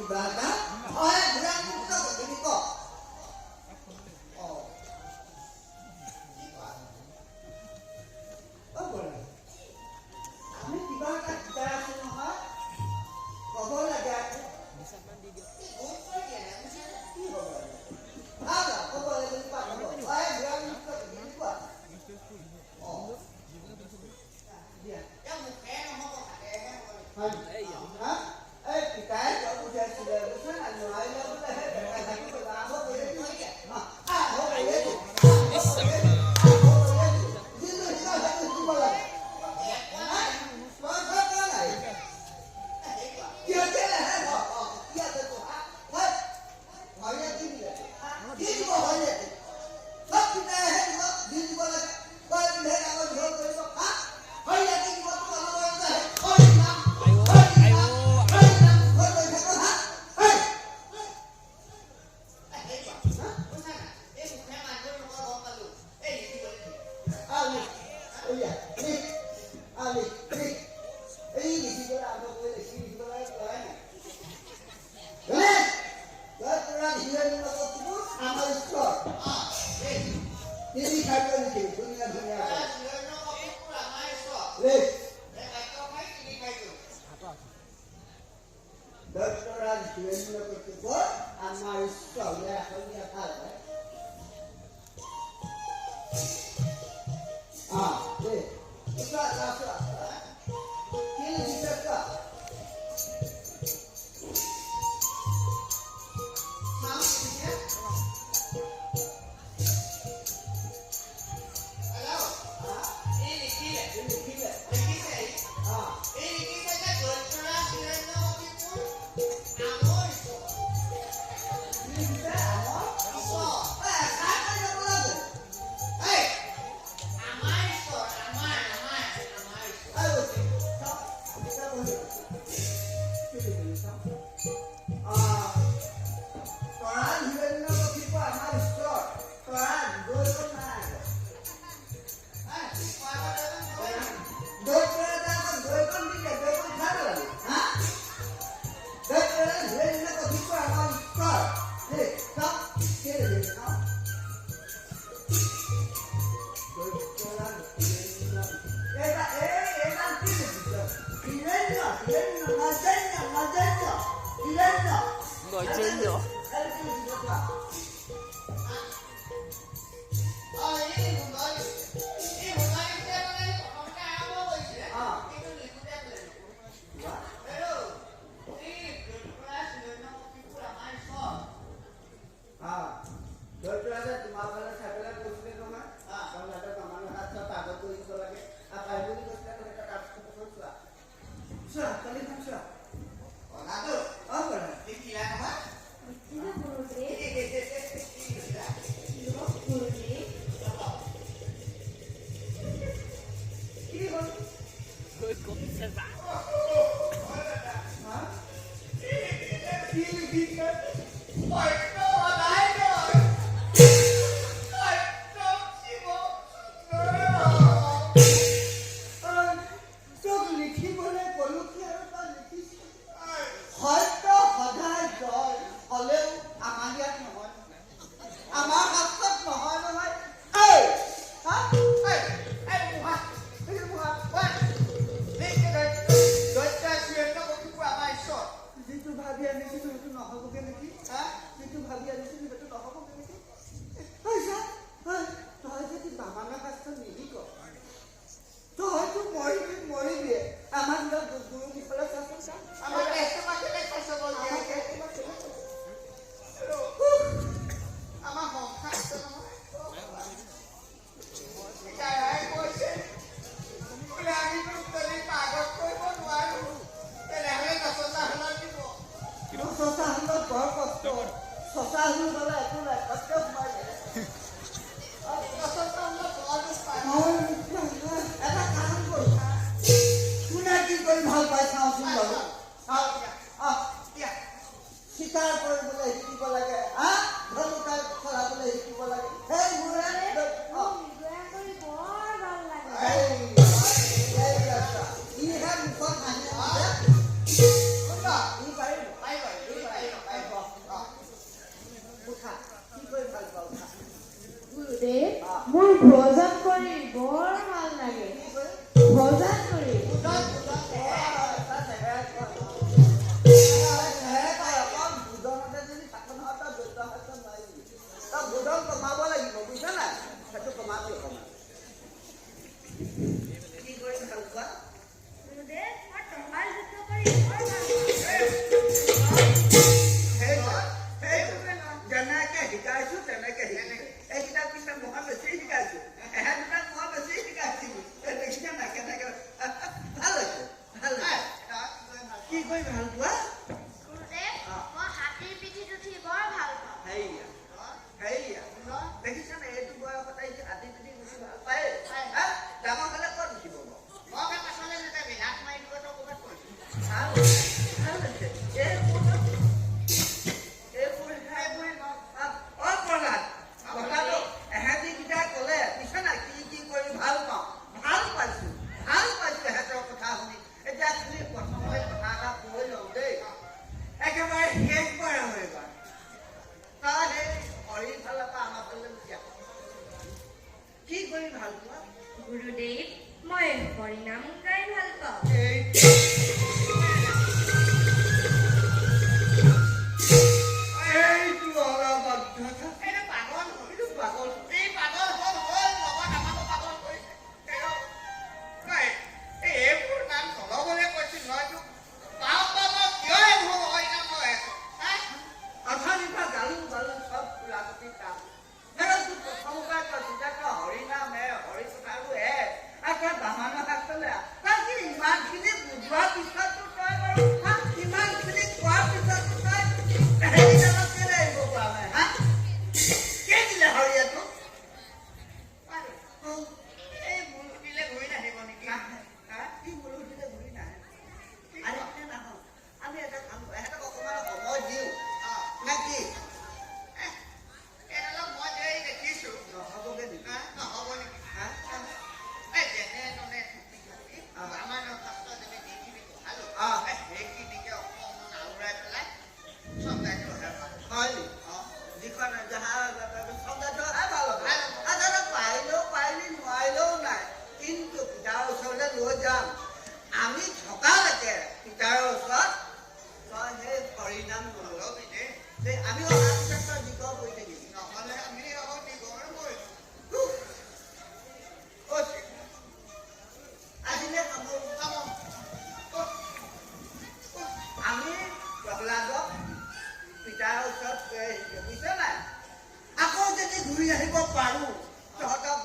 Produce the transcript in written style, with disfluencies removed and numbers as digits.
কিবা এটা হয় ঘূৰা মুক্ত তুমি ক। অ অ বৰা, আমি কিবা এটা শিকাই আছো নহয়, ক'ব লাগে আকৌ। কি হ'ব লাগে? ভাল ক'ব লাগে বুলি কোৱা, ক'ব হয় ঘূৰা মুক্ত তুমি কোৱা। অ দিয়া হয় হা। এই পিতাই কৈ পঠিয়াইছিলে বুজিছা নাই, নোৱাৰিলে বোলে সেই বেকা থাকিব আৰম্ভ কৰিয়ে দিওঁ, আৰম্ভ কৰিয়ে দিওঁ, আৰম্ভ কৰিয়ে দিওঁ, আৰম্ভ কৰিয়ে দিওঁ। যিটো শিকাওঁ সেইটো শিকিব লাগে। তই তই কোৱা নাই কিয় কেলেহে? অ কি আছে তোৰ? হা হয় হৰিয়ে কি দিলে? কি দিব হৰিয়ে? চব পিতাইহে দিব, যি দিব লাগে। তই দিলেহে ডাঙৰ দীঘল কৰিব। হা হৰিয়ে কি দিব তোক? অনবৰতে হৰি নাম, হৰি নাম, হৰি নাম মুখত লৈ থাক। হা হেই আলি এইয়া লিখ, আলি লিখ। এই লিখিবলৈ আৰম্ভ কৰিলে, সি লিখিব লাগে কোৱাই নাই। লিখ, দৈত্যৰাজ হিৰণ্যকশিপু আমাৰ ঈশ্বৰ। তিনি খাদ্য লিখিবি ধুনীয়া ধুনীয়া। লিখ, দৈত্যৰাজ হিৰণ্যকশিপু আমাৰ ঈশ্বৰ। ইয়াৰ এখন দিয়া ভাল হয়। লিখ। চোৱা চোৱা চোৱা, কি লিখিছে চোৱা। লিখিলে। লিখিছে আমাৰ এষাৰ কৈ যাব লাগে। আৰু চাওক, এতিয়া বহি কি লিখিলি চাওক। তৰাল হিৰণ্যকশিপু আমাৰ ঈশ্বৰ। তৰাল দৈত নাই, দৈত্যৰাজে আকৌ দৈকণ দিলে, দৈকণ খাই পেলালি। হা দৈত্যৰাজ হিৰণ্যকশিপু আমাৰ ঈশ্বৰ। লিখ, চাওক কি লিখিলি চাওক। দৈত্যৰাজ হিৰণ্য, এইবাৰ এই এইবাৰ কি লিখিছ? হিৰণ্য, হিৰণ্য, নজন্য, নজন্য, হিৰণ্য। নজন্য। এই কি লিখিছ কোৱা। অ দৈত্যৰাজে তোমাৰ ফালে চাই পেলাই কৈছিলে নহয়, সিহঁতে বামনৰ শাস্ত্ৰ পাগল কৰি দিব লাগে আৰু পাই বুলি কৈছিলে নহয়। এতিয়া তাৰপিছত চোৱা, চোৱা, তলিখন চোৱা। অ বৰা। লিখিলে গুৰুদেৱ, গুৰুদেৱ। কি হ'ল? কপিছে যা। হা কি লিখিছে? তোক লিখিবলৈ ক'লো কি আৰু তই লিখিছ সত্য সদায় জয় হ'লেও আমাৰ ইয়াত নহয়, আমাৰ শাস্ত্ৰত নহয় নহয়। এই হা এই মুহা, যিটো ভাবি আনিছিলো সেইটো নহ'বগে নেকি? হা যিটো ভাবি আনিছিলো সেইটো নহ'বগে নেকি? ঐ চা, ঐ, তই যদি বামনৰ শাস্ত্ৰ নিশিক, তইতো মৰিবি, মৰিবিয়ে। আমাৰ গুৰু মুখলৈ চাচোন, চা। আমাৰ তেজটো কেলে কৈছে? আমাৰ সংসাৰ আছে নহয়। পিতাই কৈছে বোলে আমি তোক যদি পাগত কৰিব নোৱাৰো, তেনেহ'লে নচলা হলত দিব। চচা হলত বৰ কষ্ট। চচা হল গ'লে একো নাই, কষ্ট সোমাই যায়। নচলা হলত বৰ দুখ পায়। এটা কাম কৰোঁ, কোনে কি কৰি ভাল পাই চাওঁচোন বাৰু। চিকাৰ কৰিবলৈ শিকিব লাগে, হা ধনুকাই চলাবলৈ শিকিব লাগে। সেই মোৰে মোক মৃগয়া কৰি বৰ ভাল লাগে। ইহে মুখত হাঁহি আনিছে। সুন্দৰ। ই পাৰিব। পাৰিব। মোৰ ভোজন কৰি বৰ ভাল লাগে। ভোজন কৰি। ভোজন কমাব লাগিব, বুজিছ নাই? সেইটো কমাবি অকণমান। কি কৰি ভাল পোৱা? গুৰুদেৱ, মই টঙাল যুদ্ধ কৰি বৰ ভাল পাওঁ। যেনেকে শিকাইছো তেনেকে শিকাইছো। এইকেইটা পিছে মই বেছি শিকাইছো, এহেঁত দুটাক মই বেছি শিকাইছিলো। দেখিছা নাই কেনেকে ভাল হৈছে? ভাল হৈছে। কি কৰি ভাল পোৱা? গুৰুদেৱ, মই হাতীৰ পিঠিত উঠি বৰ ভাল পাওঁ। হেইয়া হেইয়া, দেখিছা নাই, এইটো বয়সত আহি হাতী পিঠি উঠি ভাল পায়। হা, ডাঙৰ হ'লে ক'ত উঠিব বাৰু? ভাল ভাল হৈছে। এইবোৰ অ প্ৰহ্লাদ, কথাটো এহেঁতি কেইটাই ক'লে, বুজিছা নাই, কি কি কৰি ভাল পাওঁ। ভাল পাইছো, ভাল পাইছো এহেঁতৰ কথা শুনি। এতিয়া খালি প্ৰথমতে কথা এটা কৈ লওঁ দেই, একেবাৰে শেষবাৰ আৰু এইবাৰ। তই সেই হৰিৰ ফালৰ পৰা আমাৰ ফালে গুচি আহ। কি কৰি ভাল পোৱা? গুৰুদেৱ, মই হৰিনাম গাই ভাল পাওঁ। এই এইটো অলপ অধ্যক্ষ। এইটো পাগল হ'ল। এইটো পাগল। এই পাগল হ'ল হ'ল, লগত আমাকো পাগল কৰিছে। নাই, এইবোৰ নাম নল'বলৈ কৈছিল নহয় তোক। পাওঁ পাওঁ পাওঁ, কিয় এইবোৰ হৰিনাম লৈ আছ? হা? অথনিৰ পৰা গালো গালো চব খোলাখুটি কাম। সেইকাৰণে তোক প্ৰথমৰ পৰাই কৈছো যে তই হৰি নাম হে, হৰি কথাবোৰ হে, আৰু তই বামনৰ শাস্ত্ৰলৈ আহ। তই কি ইমানখিনি বুজোৱাৰ পিছতো তই বাৰু, হা, ইমানখিনি কোৱাৰ পিছতো তই হেৰিডালত কেলে আহিব পৰা নাই? হা, কি দিলে হৰিয়ে তোক? এই মূল দিলে ঘূৰি নাহিব নেকি? নাহে। হা? কি মূল দিলে ঘূৰি নাহে। আৰে নাহো, আমি এটা কাম কৰোঁ, এহেঁতক অকণমান সময় দিওঁ নে কি? এইডালক মই যে দেখিছো। নহ'বগে নেকি? হা? নহ'ব নেকি? হা? এই যেনে তেনে টুপি কাটি ব্ৰাহ্মণৰ শাস্ত্ৰ যেনে যিখিনি পঢ়ালো, এই সেইখিনিকে অকণমান আওৰাই পেলাই চমজাই থোৱাহে ভাল। হয় নি? যিখন যাহা চমজাই থোৱাহে ভাল হ'ব। ভাল হ'ব। আচ্ছা, তই পাৰিলেও পাৰিলি, নোৱাৰিলেও নাই, কিন্তু পিতাৰ ওচৰলৈ লৈ যাম। আমি থকালৈকে পিতাৰ ওচৰত তই সেই হৰিনাম নলবি। নল'বি দেই। দেই, আমি অহাৰ পিছত তই যি কৰ কৰি থাকিবি। নহ'লে আমি আকৌ নিগৰ মৰিম। উফ, অ, আজিলৈ সামৰো। থামো। অ, অ, আমি প্ৰহ্লাদক পিতাৰ ওচৰত থৈ আহিছো, বুজিছ নাই? আকৌ যদি ঘূৰি আহিব পাৰো, তহঁতক